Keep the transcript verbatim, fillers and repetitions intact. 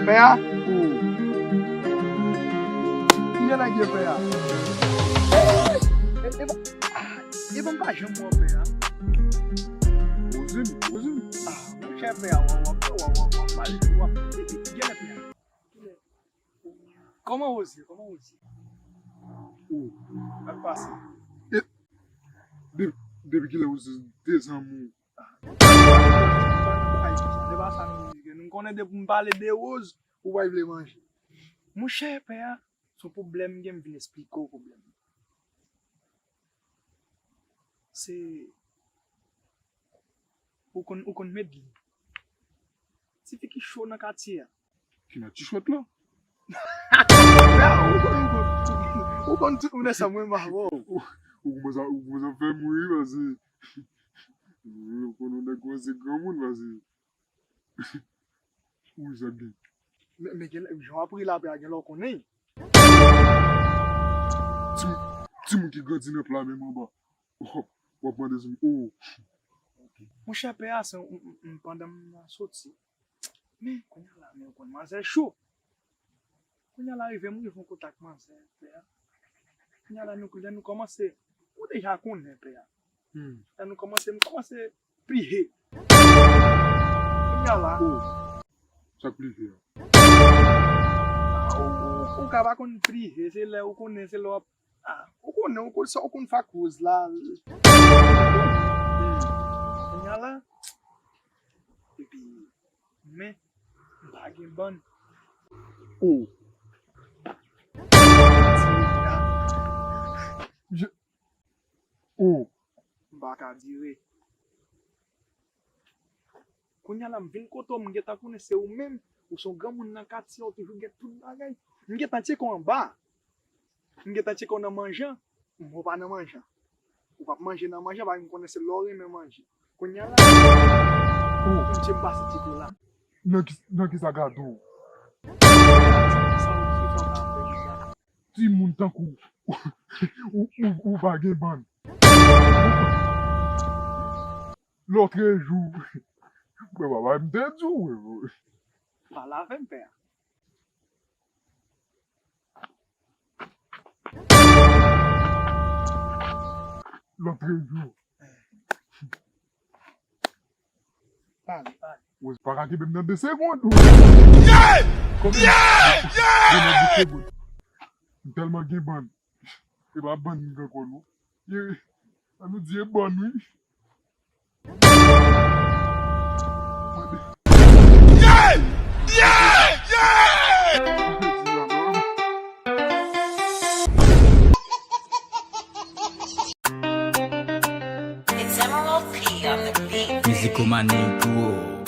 Pè a? Ou. Kiyè nèg ye pè a? E, e, e, ah, e bon, m pa janm wè pè a. Wozin, Wozin. Ah, monchè pè a, w ap, w ap, w ap, w ap pale tou, w ap, e, e, genlè pè a. Kòman Wozin? Kòman Wozin? Ou. Sa k pase? E, de, depi kilè Wozin te zanmi w? Se pa sa nou di ke nou konnen depi m pale de Woz, ou pa vle manje. Monchè, pè a, se yon pwoblèm m gen, m vin esplike w pwoblèm nan. Se, ou konn, ou konn Medlin? Tifi ki cho nan katye a. Ki nan ti chwèt la? Ou konn, ou konn, ou konn, ou konn tout moun ansanm, mwen m avè w. Ou, ou kòmanse, ou kòmanse fè m ri, paske ou konn yon nèg kòmanse granmoun, paske ou sa gen. Men, men gen, jan w ap ri la, pè a, gen lè w konnen. Timoun, timoun ki grandi nan pla menm anba. W ap mande si m, oh. Monchè, pè a, se, m, m, m, pandan m soti, men, kounye a la, men, ou konn manzè cho. Kounye a la, rive m rive an kontak manzè, pè a. Kounye a la, nou, lè nou kòmanse, ou deja konnen, pè a. Hmm. Lè nou kòmanse, m kòmanse plihe. Kounye a la. Oh. Sa k plihe a? Ah, ou, ou, ou ka pa konn plihe, se lè ou konnen, se lè w ap Ah, ou konnen, ou konn sa, ou konn fè ak Woz la. Kounye a la, epi, men, m pa gen bann. Oh. Je, oh. M pa ka dire. Kounye a la, m vin kote w, m gentan konnen se ou menm, ou se yon granmoun nan katye a, ou toujou gen tout bagay. M gentan tcheke w anba. M gentan tcheke w nan manjan, m wè w pa nan manjan. Ou p ap manje nan manjan, paske m konnen se lè w renmen manje. Kounye a la, ou, m tcheke m pase tcheke w la. Nan ki, nan ki sa gade w? Sa w, sa w ka fè deja? Timoun tankou ou, ou, ou pa gen bann. Lòtrejou, mwen papa m te di w, pale avè m, pè a. Lòtrejou. Pale, pale. Woz pa ka kenbe m nan de segonn. Yeah! Yeah! Yeah! M tèlman gen bann. E pa bann m gen ankò non. Ye, ann nou di e bann wi. Yeah! Yeah! Yeah! It's Emerald P on the beat. Musikomani Duo.